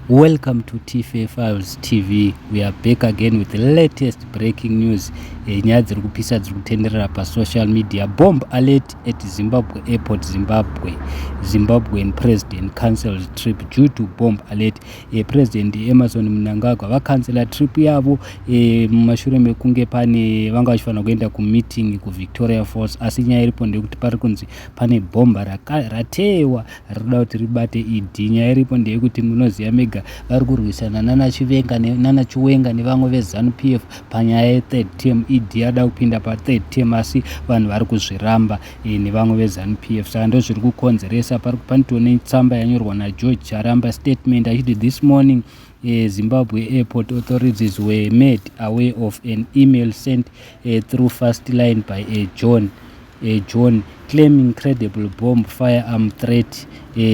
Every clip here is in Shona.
Welcome to TFA Files TV. We are back again with the latest breaking news. Nyaya dziri kupisa dziri kutenderera pasocial media. Bomb alert at Zimbabwe Airport, Zimbabwe. Zimbabwean president cancels trip due to bomb alert. President Emmerson Mnangagwa vakansela trip yavo mumashure mekunge pane vanga vachifanira kuenda kumeeting kuVictoria Falls, asi nyaya iripo ndeyekuti pari kunzi pane bhomba rateyewa rinoda kuti ribate ED. Nyaya iripo ndeyekuti munoziva mega vari kurwisana nanaChiwenga nevamwe veZANU PF panyaya yethird term. ED ada kupinda pathird term, asi vanhu vari kuzviramba nevamwe veZANU PF. Saka ndo zviri kukonzeresa. Panotone tsamba yanyorwa naGeorge Charamba, statement achiti, "This morning, Zimbabwe airport authorities were made aware of an email sent through Fastline by a John claiming credible bomb firearm threat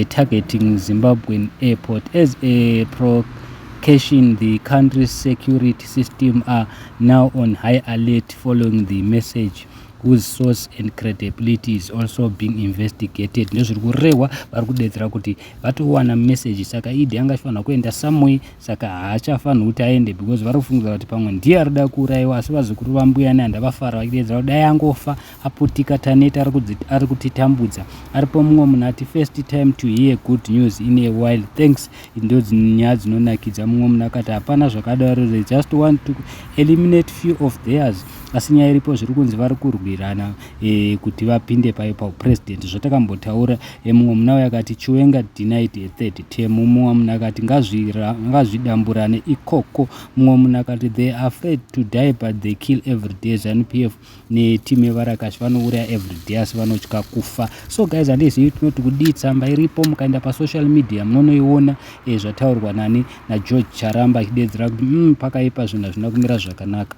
targeting Zimbabwean airport. As a precaution, the country's security system are now on high alert following the message, whose source and credibility is also being investigated." Ndezviri kurehwa, vari kudetsera kuti vatowana message. Saka ED anga achifanira kuenda somewhere, saka haachafaniri kuti aende because vari kufungidzira kuti pamwe ndiye ari kuda kuurayiwa. Asi vazukuru vambuya Nehanda vafara vachidedzera kuti dai angofa aputika, taneta, ari kutitambudza. Aripo mumwe munhu ati, "First time to hear good news in a while, thanks." Ndo nyaya dzinonakidza. Mumwe munhu akati, "Hapana zvakadaro, they just want to eliminate few of theirs." Asi nyaya iripo, zviri kunzi vari kurwirana kuti vapinde payo paupresident, zvatakambotaura. Mumwe muna uyo akati, "Chiwenga denied a third term." Mumwe munhu akati, "Ngazvidamburane ikoko." Mumwe munhu akati, "They are afraid to die but they kill every day. ZANU PF netimu yevarakashi vanouraya every day, asi vanotya kufa." So guys, handizivi tinoti kudii. Tsamba iripo, mukaenda pasocial media munonoiona zvataurwa nani naGeorge Charamba achidedzera kuti pakaipa, zvinhu hazvina kumira zvakanaka.